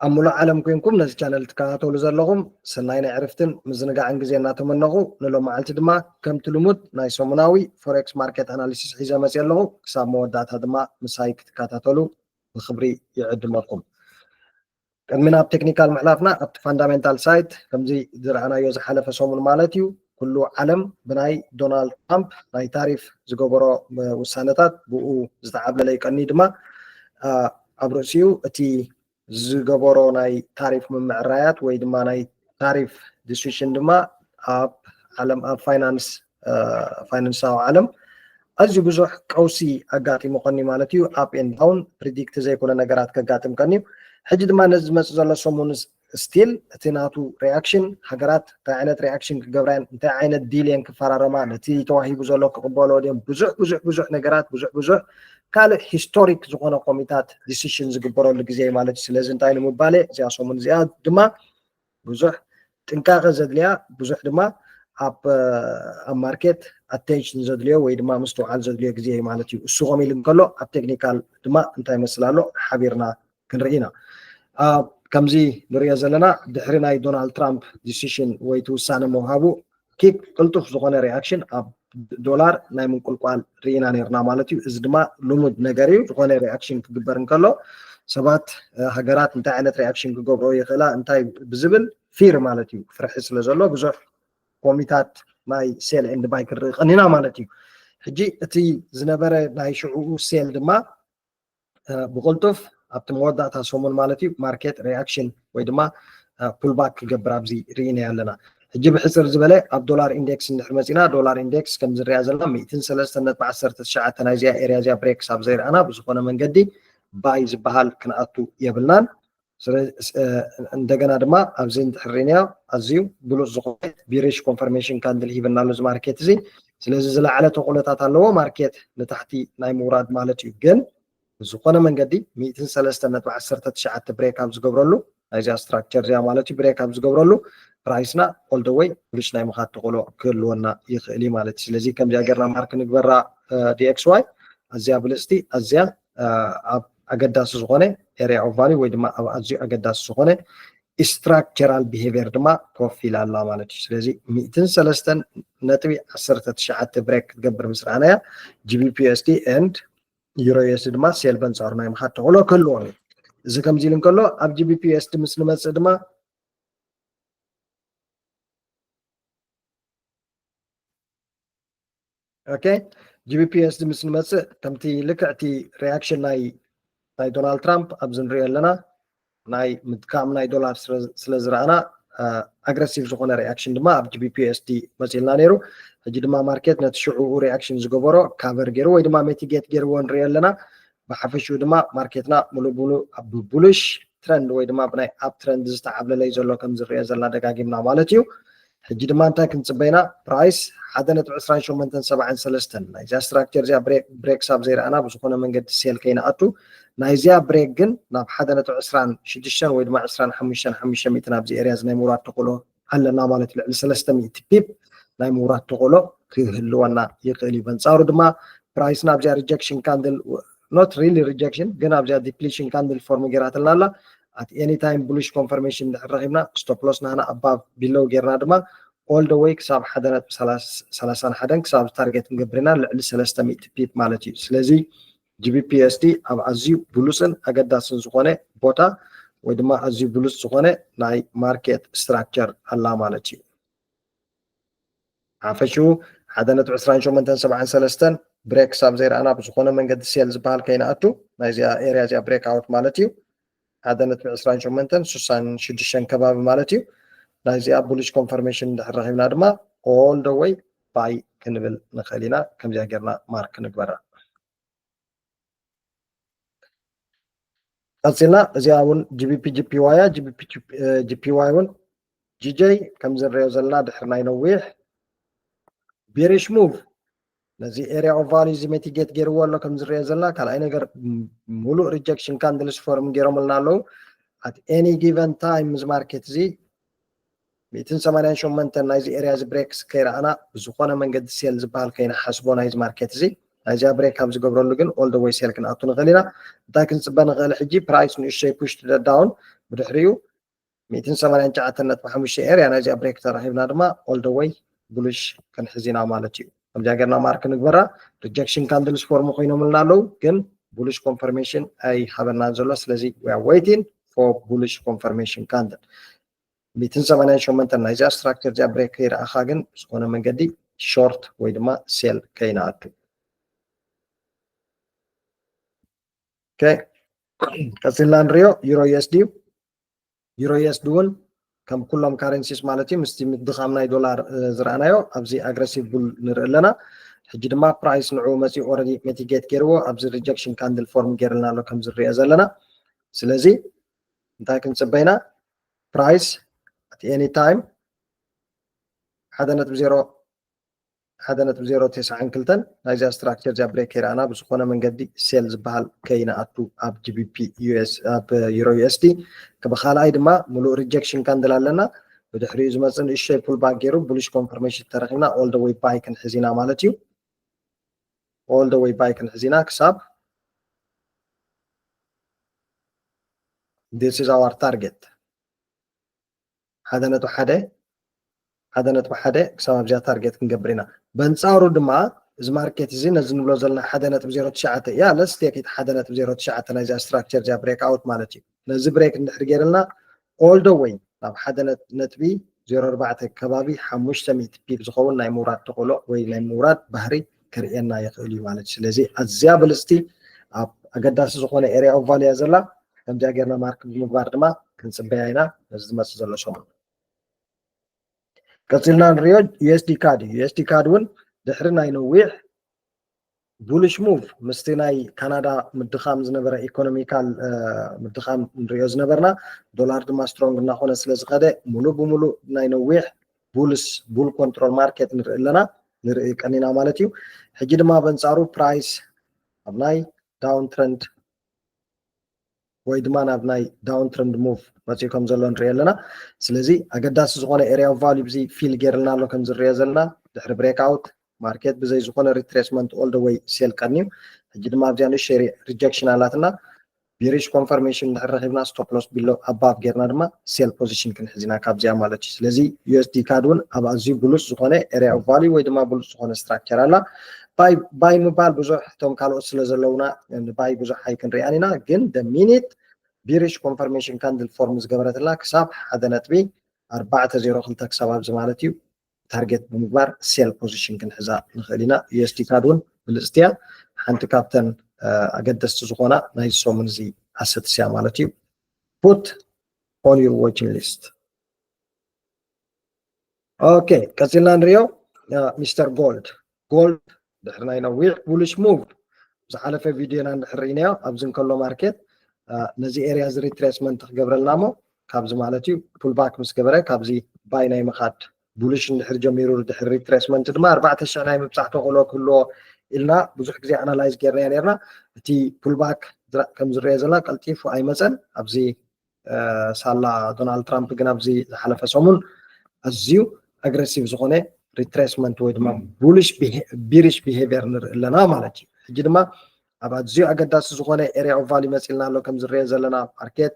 ኣብ ሙሉእ ዓለም ኮንኩም ነዚ ቻነል ትከታተሉ ዘለኹም ሰናይ ናይ ዕርፍትን ምዝንጋዕን ግዜ እናተመነኹ፣ ንሎማዓልቲ ድማ ከምቲ ልሙድ ናይ ሰሙናዊ ፎሬክስ ማርኬት ኣናሊሲስ ሒዘ መፅእ ኣለኹ። ክሳብ መወዳእታ ድማ ምሳይ ክትከታተሉ ብክብሪ ይዕድመኩም። ቅድሚ ናብ ቴክኒካል ምሕላፍና፣ ኣብቲ ፋንዳሜንታል ሳይት ከምዚ ዝረኣናዮ ዝሓለፈ ሰሙን ማለት እዩ፣ ኩሉ ዓለም ብናይ ዶናልድ ትራምፕ ናይ ታሪፍ ዝገበሮ ውሳነታት ብኡ ዝተዓብለለ ይቀኒ ድማ ኣብ ርእሲኡ እቲ ዝገበሮ ናይ ታሪፍ ምምዕራያት ወይ ድማ ናይ ታሪፍ ዲሲሽን ድማ ኣብ ዓለም ኣብ ፋይናንስ ፋይናንሳዊ ዓለም ኣዝዩ ብዙሕ ቀውሲ ኣጋጢሙ ቀኒ ማለት እዩ። ኣፕ ኤንድ ዳውን ፕሪዲክት ዘይኮነ ነገራት ከጋጥም ቀኒ እዩ። ሕጂ ድማ ነዚ ዝመፅእ ዘሎ ሰሙን ስቲል እቲ ናቱ ሪኣክሽን ሃገራት እንታይ ዓይነት ሪኣክሽን ክገብራን እንታይ ዓይነት ዲል እየን ክፈራረማ ነቲ ተዋሂቡ ዘሎ ክቕበሎ ድዮም ብዙሕ ብዙሕ ብዙሕ ነገራት ብዙሕ ብዙሕ ካልእ ሂስቶሪክ ዝኾነ ኮሚታት ዲሲሽን ዝግበረሉ ግዜ እዩ ማለት እዩ። ስለዚ እንታይ ንምባል እዚኣ ሰሙን እዚኣ ድማ ብዙሕ ጥንቃቐ ዘድልያ ብዙሕ ድማ ኣብ ኣብ ማርኬት ኣቴንሽን ዘድልዮ ወይ ድማ ምስትውዓል ዘድልዮ ግዜ እዩ ማለት እዩ። እሱ ከምኡ ኢሉ እንከሎ ኣብ ቴክኒካል ድማ እንታይ ይመስል ኣሎ ሓቢርና ክንርኢ ኢና። ከምዚ ንሪኦ ዘለና ድሕሪ ናይ ዶናልድ ትራምፕ ዲሲሽን ወይ እቲ ውሳነ ምውሃቡ ኪክ ቅልጡፍ ዝኾነ ሪኣክሽን ኣብ ዶላር ናይ ምንቁልቋል ርኢና ነርና ማለት እዩ። እዚ ድማ ልሙድ ነገር እዩ። ዝኾነ ሪኣክሽን ክግበር እንከሎ ሰባት ሃገራት እንታይ ዓይነት ሪኣክሽን ክገብሮ ይኽእላ እንታይ ብዝብል ፊር ማለት እዩ። ፍርሒ ስለ ዘሎ ብዙሕ ኮሚታት ናይ ሴል ኤንድ ባይ ክንርኢ ቀኒና ማለት እዩ። ሕጂ እቲ ዝነበረ ናይ ሽዕኡ ሴል ድማ ብቕልጡፍ ኣብቲ መወዳእታ ሰሙን ማለት እዩ ማርኬት ሪኣክሽን ወይ ድማ ፑልባክ ክገብር ኣብዚ ርኢናዮ ኣለና። ሕጂ ብሕፅር ዝበለ ኣብ ዶላር ኢንዴክስ እንድሕር መፂና ዶላር ኢንዴክስ ከም ዝሪኣ ዘለና ሚእትን ሰለስተን ነጥቢ ዓሰርተ ትሽዓተ ናይዚኣ ኤርያ እዚኣ ብሬክ ክሳብ ዘይረኣና ብዝኾነ መንገዲ ባይ ዝበሃል ክንኣቱ የብልናን። እንደገና ድማ ኣብዚ እንድሕር ሪእናዮ ኣዝዩ ብሉፅ ዝኾነ ቢሪሽ ኮንፈርሜሽን ካንድል ሂብና ኣሎ እዚ ማርኬት እዚ። ስለዚ ዝለዓለ ተኽእሎታት ኣለዎ ማርኬት ንታሕቲ ናይ ምውራድ ማለት እዩ። ግን ብዝኾነ መንገዲ ሚእትን ሰለስተን ነጥቢ ዓሰርተ ትሽዓተ ብሬክ ኣብ ዝገብረሉ ናይዚኣ ስትራክቸር እዚኣ ማለት እዩ ብሬክ ኣብ ዝገብረሉ ፕራይስና ኦል ደ ወይ ብሉሽ ናይ ምኻድ ተኽእሎ ክህልወና ይኽእል እዩ ማለት እዩ። ስለዚ ከምዚኣ ጌርና ማርክ ንግበራ ዲኤክስ ዋይ ኣዝያ ብልፅቲ ኣዝያ ኣብ ኣገዳሲ ዝኾነ ኤርያ ኦፍ ቫልዩ ወይ ድማ ኣብ ኣዝዩ ኣገዳሲ ዝኾነ ስትራክቸራል ቢሄቪየር ድማ ኮፍ ኢላ ኣላ ማለት እዩ። ስለዚ ሚእትን ሰለስተን ነጥቢ ዓሰርተ ትሽዓተ ብሬክ ክትገብር ምስ ረኣናያ ጂቢፒ ዩኤስዲ ኤንድ ዩሮ ዩኤስዲ ድማ ሴል በንፃሩ ናይ ምኻድ ተኽእሎ ክህልዎም እዩ። እዚ ከምዚ ኢሉ እንከሎ ኣብ ጂቢፒ ዩኤስዲ ምስ ንመፅእ ድማ ኦኬ ጂቢፒ ዩኤስዲ ምስ ንመፅእ ከምቲ ልክዕቲ ሪያክሽን ናይ ናይ ዶናልድ ትራምፕ ኣብዚ ንሪኦ ኣለና ናይ ምድካም ናይ ዶላር ስለ ዝረኣና ኣግረሲቭ ዝኾነ ሪያክሽን ድማ ኣብ ጂቢፒ ዩኤስዲ መፂልና ነይሩ። ሕጂ ድማ ማርኬት ነቲ ሽዑኡ ሪያክሽን ዝገበሮ ካቨር ገይሩ ወይ ድማ ሜቲጌት ገይርዎ ንሪኦ ኣለና። ብሓፈሽኡ ድማ ማርኬትና ሙሉእ ሙሉእ ኣብ ቡልሽ ትረንድ ወይ ድማ ብናይ ኣፕ ትረንድ ዝተዓብለለ እዩ ዘሎ ከም ዝረኦ ዘለና ደጋጊምና ማለት እዩ። ሕጂ ድማ እንታይ ክንፅበ ኢና? ፕራይስ ሓደ ነጥቢ ዕስራን ሸሞንተን ሰብዓን ሰለስተን ናይዚኣ ስትራክቸር እዚኣ ብሬክ ሳብ ዘይረኣና ብዝኾነ መንገዲ ሴል ከይንኣቱ ናይዚኣ ብሬክ ግን ናብ ሓደ ነጥቢ ዕስራን ሽዱሽተን ወይ ድማ ዕስራን ሓሙሽተን ሓሙሽተ ሚእትን ኣብዚ ኤርያ እዚ ናይ ምውራድ ተኽእሎ ኣለና ማለት እዩ። ልዕሊ ሰለስተ ሚእቲ ፒፕ ናይ ምውራድ ተኽእሎ ክህልወና ይኽእል እዩ። በንፃሩ ድማ ፕራይስ ናብዚኣ ሪጀክሽን ካንድል ኖት ሪሊ ሪጀክሽን ግን ኣብዚኣ ዲፕሊሽን ካንድል ፎርም ገይራትልና ኣላ። ኣት ኤኒ ታይም ቡሊሽ ኮንፈርሜሽን እንድሕር ረኺብና ስቶፕ ሎስ ናህና ኣባቭ ቢሎው ጌርና ድማ ኦል ደ ወይ ክሳብ ሓደ ነጥቢ ሰላሳን ሓደን ክሳብ ታርጌት ንገብር ኢና ልዕሊ ሰለስተ ሚእቲ ፒፕ ማለት እዩ። ስለዚ ጂቢፒ ዩኤስዲ ኣብ ኣዝዩ ብሉፅን ኣገዳስን ዝኾነ ቦታ ወይ ድማ ኣዝዩ ብሉፅ ዝኾነ ናይ ማርኬት ስትራክቸር ኣላ ማለት እዩ። ሓፈሽኡ ሓደ ነጥቢ ዕስራን ሸሞንተን ሰብዓን ሰለስተን ብሬክ ክሳብ ዘይረኣና ብዝኾነ መንገዲ ሴል ዝበሃል ከይንኣቱ ናይዚኣ ኤርያ እዚኣ ብሬክ ኣውት ማለት እዩ። ሓደ ነጥቢ ዕስራን ሸሞንተን ስሳን ሽዱሽተን ከባቢ ማለት እዩ። ናይዚኣ ቡሊሽ ኮንፈርሜሽን እንድሕር ረኺብና ድማ ኦል ደ ወይ ባይ ክንብል ንኽእል ኢና። ከምዚኣ ጌርና ማርክ ንግበራ። ቀፂልና እዚኣ እውን ጂቢፒ ጂፒዋይ እያ። ጂፒዋይ እውን ጂጀይ ከም ዝንሪኦ ዘለና ድሕሪ ናይ ነዊሕ ቢሪሽ ሙቭ ነዚ ኤርያ ኦፍ ቫልዩ እዚ ሜቲጌት ገይርዎ ኣሎ ከም ዝንሪኦ ዘለና ካልኣይ ነገር ሙሉእ ሪጀክሽን ካንድልስ ፎርም ገይሮምልና ኣለዉ። ኣት ኤኒ ጊቨን ታይም እዚ ማርኬት እዚ ሚእትን ሰማንያን ሸሞንተን ናይዚ ኤርያ እዚ ብሬክስ ከይረኣና ብዝኾነ መንገዲ ሴል ዝበሃል ከይንሓስቦ ናይዚ ማርኬት እዚ ናይዚኣ ብሬክ ኣብ ዝገብረሉ ግን ኦል ደ ወይ ሴል ክንኣቱ ንኽእል ኢና። እንታይ ክንፅበ ንኽእል ሕጂ ፕራይስ ንእሽተይ ፑሽ ዳውን ብድሕሪኡ ሚእትን ሰማንያን ትሽዓተን ነጥቢ ሓሙሽተ area ናይዚኣ break ተረኺብና ድማ all the way bullish ክንሕዝ ኢና ማለት እዩ። ከምዚኣ ጌርና mark ንግበራ። Rejection candles form ኮይኖምልና ኣለዉ፣ ግን bullish confirmation ኣይሃበናን ዘሎ። ስለዚ we are waiting for bullish confirmation candle። ሚእትን ሰማንያን ሸሞንተን ናይዚኣ structure እዚኣ break ከይረኣኻ ግን ብዝኾነ መንገዲ short ወይ ድማ sell ከይንኣቱ። Okay፣ ቀፂልና ንሪኦ euro USD እዩ። Euro USD እውን ከም ኩሎም currencies ማለት እዩ ምስቲ ምድኻም ናይ ዶላር ዝረኣናዮ ኣብዚ aggressive bull ንርኢ ኣለና። ሕጂ ድማ price ንዕኡ መፂኡ already mitigate ገይርዎ ኣብዚ rejection candle form ገይርልና ኣሎ ከም ዝሪኦ ዘለና። ስለዚ እንታይ ክንፅበይና? Price at any time ሓደ ነጥቢ ዜሮ ሓደ ነጥቢ ዜሮ ተስዓን ክልተን ናይዚኣ structure እዚኣ break ከይረኣና ብዝኾነ መንገዲ sell ዝበሃል ከይንኣቱ ኣብ GBP US ኣብ euro USD። ብኻልኣይ ድማ ሙሉእ rejection candle ኣለና። ብድሕሪኡ ዝመፅእ ንእሽተይ pull back ገይሩ bullish confirmation ተረኺብና all the way buy ክንሕዝ ኢና ማለት እዩ። All the way buy ክንሕዝ ኢና ክሳብ this is our target ሓደ ነጥቢ ሓደ ሓደ ነጥቢ ሓደ ክሳብ ኣብዚኣ target ክንገብር ኢና። በንፃሩ ድማ እዚ market እዚ ነዚ ንብሎ ዘለና ሓደ ነጥቢ ዜሮ ትሽዓተ እያ let's take it ሓደ ነጥቢ ዜሮ ትሽዓተ ናይዚኣ structure እዚኣ break out ማለት እዩ። ነዚ break እንድሕር ገይርልና all the way ናብ ሓደ ነጥቢ ዜሮ ኣርባዕተ ከባቢ ሓሙሽተ ሚእቲ pip ዝኸውን ናይ ምውራድ ተኽእሎ ወይ ናይ ምውራድ ባህሪ ከርእየና ይኽእል እዩ ማለት እዩ። ስለዚ ኣዝያ ብልፅቲ ኣብ ኣገዳሲ ዝኾነ area of value እያ ዘላ። ከምዚኣ ጌርና mark ብምግባር ድማ ክንፅበያ ኢና ነዚ ዝመፅእ ዘሎ ሰሙን። ቀፂልና ንሪኦ USD CAD እዩ። USD CAD እውን ድሕሪ ናይ ነዊሕ bullish move ምስቲ ናይ ካናዳ ምድኻም ዝነበረ economical ምድኻም ንሪኦ ዝነበርና ዶላር ድማ strong እናኾነ ስለ ዝኸደ ሙሉእ ብሙሉእ ናይ ነዊሕ bullish bull control market ንርኢ ኣለና ንርኢ ቀኒና ማለት እዩ። ሕጂ ድማ በንፃሩ price ኣብ ናይ down trend ወይ ድማ ናብ ናይ down trend move መፅኡ ከም ዘሎ ንርኢ ኣለና። ስለዚ ኣገዳሲ ዝኾነ area of value እዚ fill ገይርልና ኣሎ ከም ዝሪኦ ዘለና ድሕሪ break out market ብዘይ ዝኾነ retracement all the way sell ቀንዩ። ሕጂ ድማ ኣብዚኣ ንእሽተይ rejection ኣላትና። Bearish confirmation እንድሕር ረኺብና stop loss below above ጌርና ድማ sell position ክንሕዝ ኢና ካብዚኣ ማለት እዩ። ስለዚ USD CAD እውን ኣብ ኣዝዩ ብሉፅ ዝኾነ area of value ወይ ድማ ብሉፅ ዝኾነ structure ኣላ። Buy ምባል ብዙሕ እቶም ካልኦት ስለ ዘለውና ን buy ብዙሕ ኣይክንሪኣን ኢና፣ ግን the minute bearish confirmation candle form ዝገበረትላ ክሳብ ሓደ ነጥቢ ኣርባዕተ ዜሮ ክልተ ክሳብ ኣብዚ ማለት እዩ target ብምግባር sell position ክንሕዛ ንኽእል ኢና። USD CAD እውን ብልፅቲ እያ፣ ሓንቲ ካብተን ኣገደስቲ ዝኾና ናይ ሰሙን እዚ assets እያ ማለት እዩ። Put on your watching list። Okay፣ ቀፂልና ንሪኦ ሚስተር ጎልድ። ጎልድ ድሕሪ ናይ ነዊሕ bullish move ዝሓለፈ ቪድዮና እንድሕር ርኢናዮ ኣብዚ እንከሎ market ነዚ area እዚ retracement ክገብረልና እሞ ካብዚ ማለት እዩ pull back ምስ ገበረ ካብዚ buy ናይ ምኻድ bullish እንድሕር ጀሚሩ ድሕሪ retracement ድማ ኣርባዕተ ሽሕ ናይ ምብፃሕ ተኽእሎ ክህልዎ ኢልና ብዙሕ ግዜ analyze ጌርናዮ ኔርና። እቲ pull back ከም ዝረአ ዘላ ቀልጢፉ ኣይመፀን። ኣብዚ ሳላ ዶናልድ ትራምፕ ግን ኣብዚ ዝሓለፈ ሰሙን ኣዝዩ aggressive ዝኾነ retracement ወይ ድማ bullish bearish behavior ንርኢ ኣለና ማለት እዩ። ሕጂ ድማ ኣብ ኣዝዩ ኣገዳሲ ዝኾነ area of value መፂልና ኣሎ ከም ዝረአ ዘለና market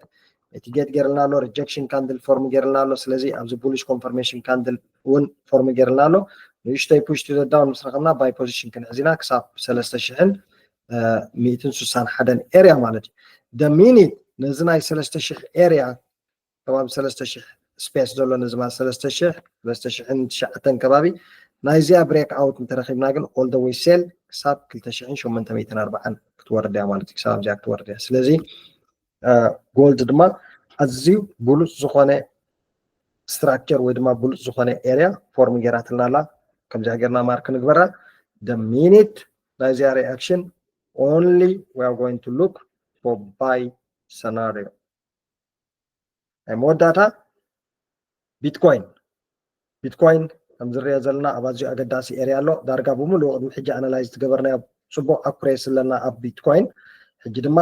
mitigate ጌርልና ኣሎ፣ rejection candle form ጌርልና ኣሎ። ስለዚ ኣብዚ bullish confirmation candle እውን form ጌርልና ኣሎ። ንእሽተይ push to the down ምስ ረኸብና buy position ክንሕዝ ኢና ክሳብ ሰለስተ ሽሕን ሚእትን ስሳን ሓደን area ማለት እዩ። The minute ነዚ ናይ ሰለስተ ሽሕ area ከባቢ ሰለስተ ሽሕ space ዘሎ ነዚ ማለት ሰለስተ ሽሕ ሰለስተ ሽሕን ትሽዓተን ከባቢ ናይዚኣ break out እንተረኺብና ግን all the way sell ክሳብ ክልተ ሽሕን ሸሞንተ ሚእትን ኣርባዓን ክትወርድ እያ ማለት እዩ። ክሳብ ኣብዚኣ ክትወርድ እያ። ስለዚ ጎልድ ድማ ኣዝዩ ብሉፅ ዝኾነ structure ወይ ድማ ብሉፅ ዝኾነ area form ጌራትልና ኣላ። ከምዚኣ ጌርና mark ንግበራ። The minute ናይዚኣ reaction only we are going to look for buy scenario። ናይ መወዳእታ ቢትኮይን ቢትኮይን ከም ዝረአ ዘለና ኣብ ኣዝዩ ኣገዳሲ area ኣሎ። ዳርጋ ብምሉኡ ቅድሚ ሕጂ analyze ዝገበርናዮ ፅቡቕ accuracy ኣለና ኣብ ቢትኮይን። ሕጂ ድማ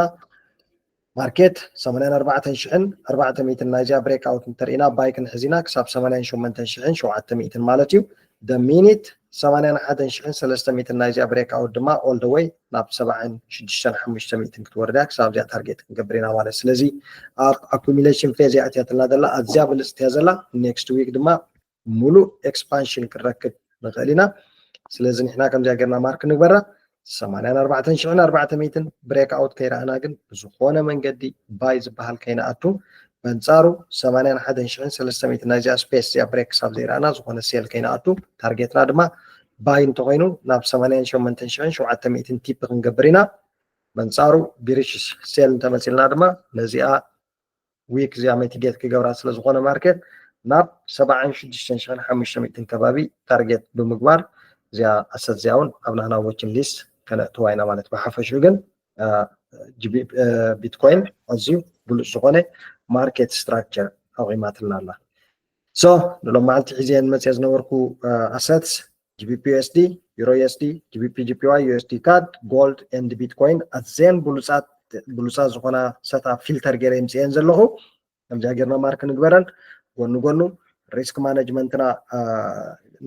market ሰማንያን ኣርባዕተን ሽሕን ኣርባዕተ ሚእትን ናይዚኣ break out እንተርኢና buy ክንሕዝ ኢና ክሳብ ሰማንያን ሸሞንተን ሽሕን ሸውዓተ ሚእትን ማለት እዩ። the minute ሰማንያን ሓደን ሽሕን ሰለስተ ሚእትን ናይዚኣ breakout ድማ all the way ናብ ሰብዓን ሽዱሽተን ሓሙሽተ ሚእትን ክትወርዳ ክሳብ እዚኣ target ክንገብር ኢና ማለት። ስለዚ ኣብ accumulation phase እያ ኣትያትና ዘላ፣ ኣዝያ ብልፅቲ እያ ዘላ። Next week ድማ ሙሉእ expansion ክንረክብ ንኽእል ኢና። ስለዚ ንሕና ከምዚኣ ጌርና mark ንግበራ። ሰማንያን ኣርባዕተን ሽሕን ኣርባዕተ ሚእትን breakout ከይረኣና ግን ብዝኾነ መንገዲ buy ዝበሃል ከይንኣቱ፣ በንጻሩ ሰማንያን ሓደን ሽሕን ሰለስተ ሚእትን ናይዚኣ space እዚኣ break ክሳብ ዘይረኣና ዝኾነ sell ከይንኣቱ፣ ታርጌትና ድማ buy እንተኾይኑ ናብ ሰማንያን ሸሞንተን ሽሕን ሸውዓተ ሚእትን tip ክንገብር ኢና። በንጻሩ bearish sell እንተመፂልና ድማ ነዚኣ week እዚኣ mitigate ክገብራ ስለ ዝኾነ market ናብ ሰብዓን ሽዱሽተን ሽሕን ሓሙሽተ ሚእትን ከባቢ target ብምግባር እዚኣ asset እዚኣ እውን ኣብ ናህና watching list ከነእትዋ ኢና ማለት። ብሓፈሽኡ ግን ቢትኮይን ኣዝዩ ብሉፅ ዝኾነ market structure ኣቑማትና ኣላ። So ንሎም መዓልቲ ሒዘን መፅየ ዝነበርኩ assets GBP USD፣ Euro USD፣ GBP JPY፣ USD CAD፣ gold and Bitcoin ኣዝየን ብሉፃት ብሉፃት ዝኾና setup filter ገይረ የምፅየን ዘለኹ። ከምዚኣ ጌርና mark ንግበረን። ጎኑ ጎኑ risk management ና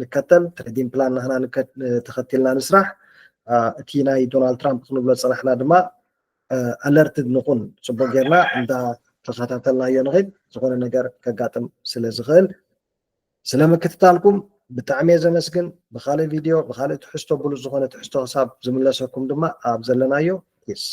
ንከተል፣ trading plan ናህና ተኸቲልና ንስራሕ። እቲ ናይ ዶናልድ ትራምፕ ክንብሎ ዝፀናሕና ድማ alerted ንኹን፣ ፅቡቅ ጌርና እንዳ ተኸታተልናዮ ንኽእል፣ ዝኾነ ነገር ከጋጥም ስለ ዝኽእል። ስለ ምክትታልኩም ብጣዕሚ እየ ዘመስግን። ብኻልእ ቪድዮ ብኻልእ ትሕዝቶ ብሉፅ ዝኾነ ትሕዝቶ ክሳብ ዝምለሰኩም ድማ ኣብ ዘለናዮ peace።